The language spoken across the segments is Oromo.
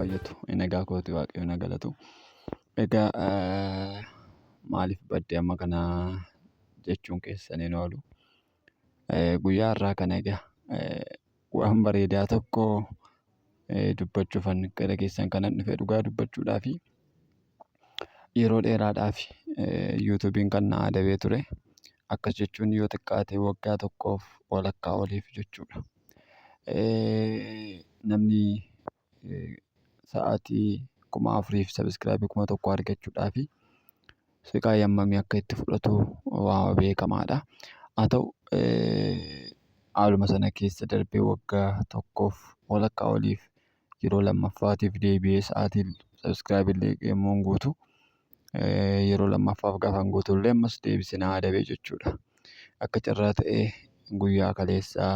baay'atu. Nagaa kooti, Waaqayyoon haa galatu. Egaa maaliif badde amma kana jechuun keessan hin oolu. Guyyaa har'aa kana egaa waan bareedaa tokko dubbachuufan gara keessan kanan dhufe. Dhugaa dubbachuudhaafi yeroo dheeraadhaaf YouTube'n kan na adabee ture. Akkas jechuun yoo xiqqaate waggaa tokkoof walakkaa oliif jechuudha. Namni sa'aatii 4000 fi subscribe 1000 argachuudhaaf siqaa hammamii akka itti fudhatu waa beekamaadha. Haa ta'u, haaluma sana keessa darbee waggaa tokkoof walakkaa oliif yeroo lammaffaatiif deebi'ee sa'aatii subscribe illee yommuu guutu, yeroo lammaffaaf gaafan guutu illee ammas deebisee na adabee jechuudha. Akka carraa ta'ee guyyaa kaleessaa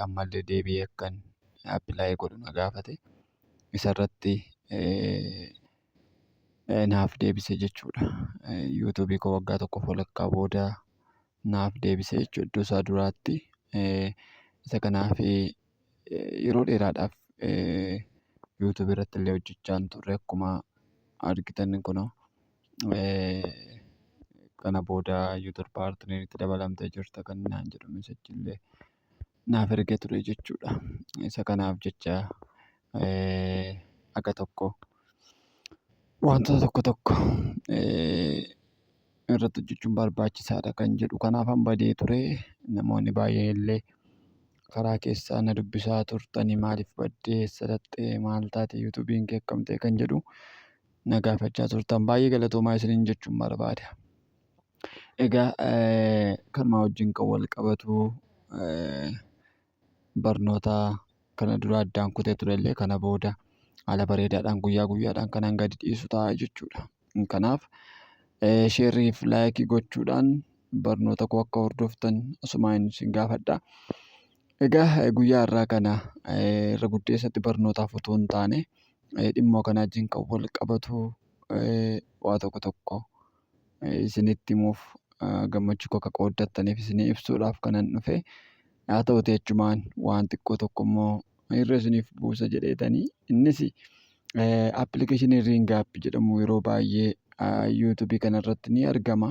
ammallee deebi'ee akkan apply godhu na gaafate. Isarratti naaf deebise jechuudha. YouTube koo waggaa tokkoof walakkaa booda naaf deebise jechuudha iddoo isaa duraatti. Isa kanaaf yeroo dheeraadhaaf YouTube irratti illee hojjechaa hin turre. Akkuma argitan kunoo kana booda YouTube partneritti dabalamtee jirta kan naan jedhu message illee naaf ergee ture jechuudha. Isa kanaaf jecha aga tokko wantoota tokko tokko irratti hojjechuun barbaachisaadha kan jedhu kanaafan badee ture. Namoonni baay'een illee karaa keessaa na dubbisaa turtanii, maaliif baddee, eessa dhaqxee, maal taate, YouTube'n kee akkam ta'e kan jedhu na gaafachaa turtan. Baay'ee galatoomaa isiniin jechuun barbaada. Egaa kanuma wajjin kan wal qabatu barnoota kana dura addaan kutee turellee kana booda haala bareedaadhaan guyyaa guyyaadhaan kanan gadi dhiisu ta'a jechuudha. Kanaaf share fi like gochuudhaan barnoota koo akka hordoftan asumaan isin gaafadha. Egaa guyyaa har'aa kana irra guddeessatti barnootaaf otoo hin taane dhimma kana wajjin kan wal qabatu waa tokko tokko isinitti himuuf, gammachuu koo akka qooddattaniif isinii ibsuudhaaf kanan dhufe. Haa ta'uutii achumaan waan xiqqoo tokko immoo irra isiniif buusa jedheetanii. Innis application Ring App jedhamu yeroo baay'ee YouTube kanarratti ni argama.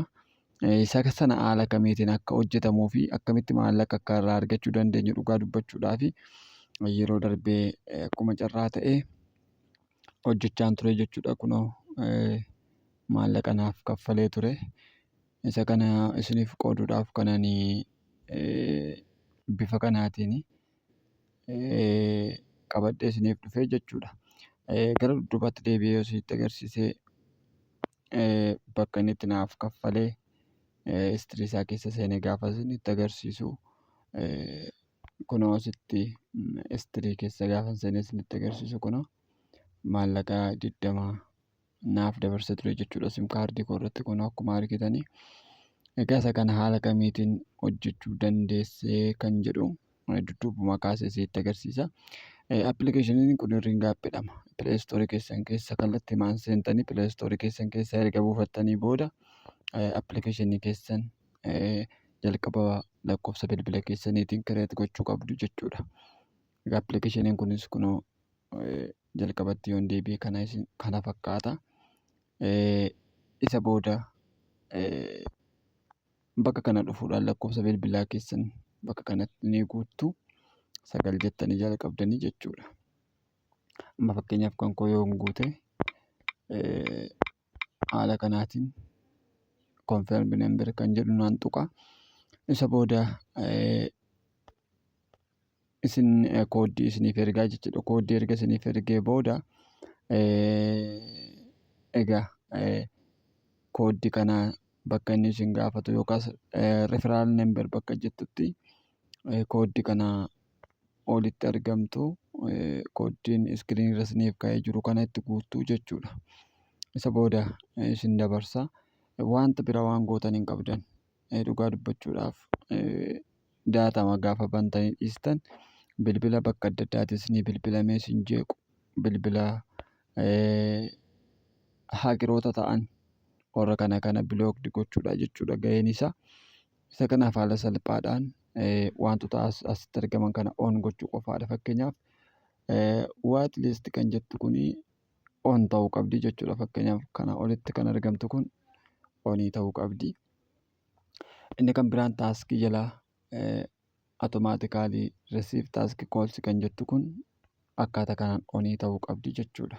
Isa sana haala kamiitiin akka hojjetamuu fi akkamitti maallaqa akka irraa argachuu dandeenyu, dhugaa dubbachuudhaaf yeroo darbee akkuma carraa ta'ee hojjechaan ture jechuudha. Kunoo maallaqa naaf kaffalee ture. Isa kana isiniif qooduudhaaf kanani bifa kanaatiin qabadhee isiniif dhufe jechuudha. Gara dudduubaatti deebi'ee yoo isinitti agarsiise, bakka inni itti naaf kaffalee history isaa keessa seenee gaafa isinitti agarsiisu, kunoo asitti history keessa gaafa seenee isinitti agarsiisu, kunoo maallaqa 20 naaf dabarsee ture jechuudha SIM card koo irratti, kunoo akkuma argitanii. Egaa isa kana haala kamiitiin hojjechuu dandeessee kan jedhu dudduubuma kaasee isinitti agarsiisa. Applicationiin kun Ring App jedhama. Play Store keessan keessa kallattiimaan seentanii, Play Store keessan keessa erga buufattanii booda, application keessan jalqaba lakkoofsa bilbila keessaniitiin create gochuu qabdu jechuudha. Egaa applicationiin kunis kunoo jalqabatti yoon deebi'e kana kana fakkaata. Isa booda bakka kana dhufuudhaan lakkoofsa bilbilaa keessan bakka kanatti ni guuttu, 9 jettanii jalqabdanii jechuudha. Amma fakkeenyaaf kan koo yoon guute, haala kanaatiin confirm number kan jedhu naan tuqa. Isa booda isin kooddii isiniif ergaa jechuudha. Kooddii erga isiniif ergee booda, egaa kooddii kana bakka inni isin gaafatu yookaas referral number bakka jettutti kooddii kana olitti argamtu, kooddiin screen irra isiniif ka'ee jiru kana itti guuttuu jechuudha. Isa booda isin dabarsa. Wanta bira waan gootan hin qabdan. Dhugaa dubbachuudhaaf data gaafa bantanii dhiistan bilbila bakka adda addaatii isinii bilbilamee isin jeequ, bilbila hackeroota ta'an warra kana kana blocked gochuudha jechuudha gaheen isaa. Isa kanaaf haala salphaadhaan wantoota asitti argaman kana on gochuu qofaadha. Fakkeenyaaf White list kan jettu kuni on ta'uu qabdi jechuudha. Fakkeenyaaf, kana olitti kan argamtu kun onii ta'uu qabdi. Inni kan biraan taskii jalaa automatically receive task calls kan jettu kun akkaataa kanaan onii ta'uu qabdi jechuudha.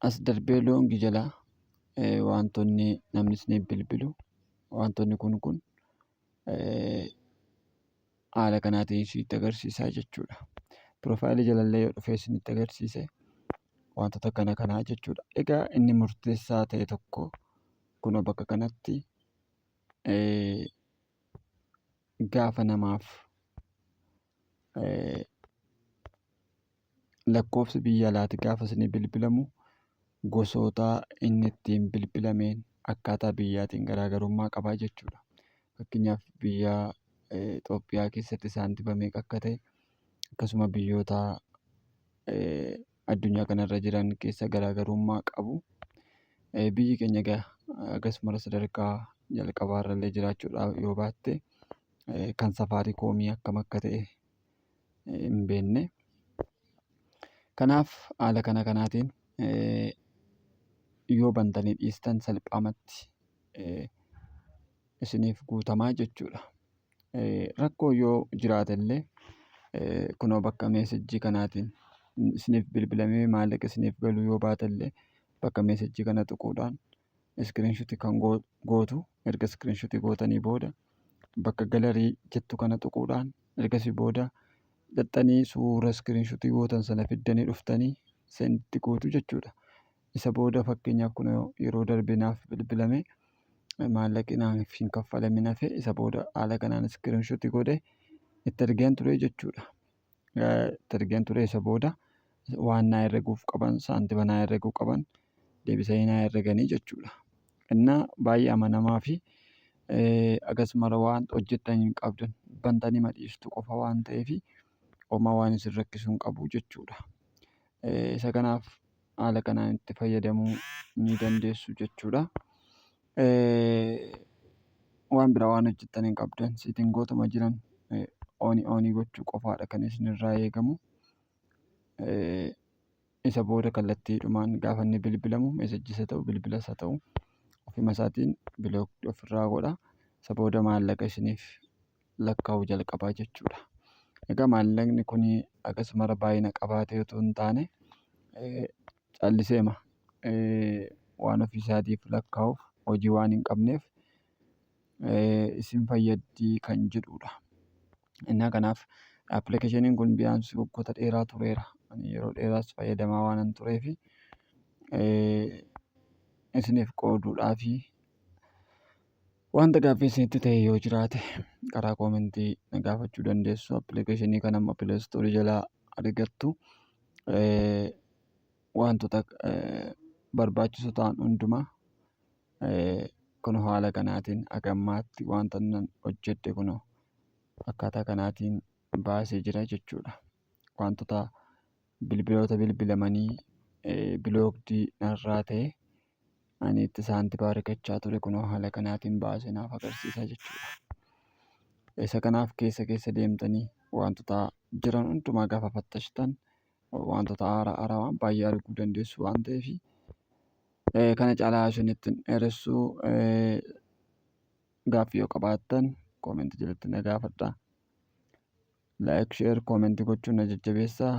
As darbee lounge jalaa wantoonni namni isiniif bilbilu, wantoonni kun haala kanaatiin isinitti agarsiisaa jechuudha. Profileii jalallee yoo dhufee isinitti agarsiise, wantoota kana kanaa jechuudha. Egaa inni murteessaa ta'e tokko kunoo bakka kanatti gaafa namaaf lakkoofsi biyya alaati gaafa isinii bilbilamu, gosoota inni ittiin bilbilameen akkaataa biyyaatiin garaagarummaa qabaa jechuudha. Fakkeenyaaf, biyya Itoophiyaa keessatti saantima meeqa akka ta'e, akkasuma biyyoota addunyaa kanarra jiran keessa garaagarummaa qabu. Biyyi keenya egaa akkasuma sadarkaa jalqabaarra illee jiraachuudhaaf yoo baatte, kan Safaricomii akkam akka ta'e hin beekne. Kanaaf haala kana kanaatiin yoo bantanii dhiistan, salphaamatti isiniif guutamaa jechuudha. Rakkoo yoo jiraate illee, kunoo bakka messageii kanaatiin isiniif bilbilamee maallaqa isiniif galuu yoo baate illee, bakka messageii kana tuquudhaan screenshotii kan gootu. Erga screenshotii gootanii booda, bakka gallery jettu kana tuquudhaan, ergasii booda xaxxanii suura screenshotii gootan sana fiddanii dhuftanii senditti gootu jechuudha. Isa booda, fakkeenyaaf, kun yeroo darbe naaf bilbilame, maallaqi naaf hin kaffalamin hafe. Isa booda haala kanaan screenshotii godhe itti ergeen ture jechuudha. Itti ergeen ture. Isa booda waan naa herreguuf qaban, saantima naa herreguu qaban deebisanii naa herreganii jechuudha. Innaa baay'ee amanamaa fi akkasuma waan hojjettan hin qabdan, bantanii madhiistuu qofa waan ta'eef, homaa waan isin rakkisu hin qabu jechuudha. Isa kanaaf haala kanaan itti fayyadamuu ni dandeessu jechuudha. Waan biraa waan hojjettan hin qabdan, settingootuma jiran onii onii gochuu qofaadha kan isinirraa eegamu. Isa booda kallattiidhumaan gaafa inni bilbilamu, messageis haa ta'u, bilbilas haa ta'u, ofuma isaatiin block ofirraa godha. Isa booda maallaqa isiniif lakkaa'uu jalqabaa jechuudha. Egaa maallaqni kun akkasumara baay'ina qabaatee otoo hin taane, calliseema waan ofii isaatiif lakkaa'uuf, hojii waan hin qabneef isin fayyaddi kan jedhudha. Innaa kanaaf applicationiin kun biyyaansi waggoota dheeraa tureera. Yeroo dheeraas fayyadamaa waan tureef, isiniif qooduudhaafi. Wanta gaaffii isinitti ta'e yoo jiraate, karaa commentii na gaafachuu dandeessu. Applicationii kana immoo Play Storeii jalaa argattu. Wantoota barbaachisoo ta'an hundumaa kun haala kanaatiin haga ammaatti wanta nan hojjedhe kun akkaataa kanaatiin baasee jira jechuudha. Wantoota bilbiloota bilbilamanii blockedii narraa ta'e, ani itti saantima argachaa ture, kunoo haala kanaatiin baasee naaf agarsiisa jechuudha. Isa kanaaf keessa keessa deemtanii wantoota jiran hundumaa gaafa fattashtan, wantoota haaraa haaraa waan baay'ee arguu dandeessu waan ta'eef, kana caalaa isinitti hin dheeressu. Gaaffii yoo qabaattan commentii jalatti na gaafadhaa. Like, share, commentii gochuun na jajjabeessaa.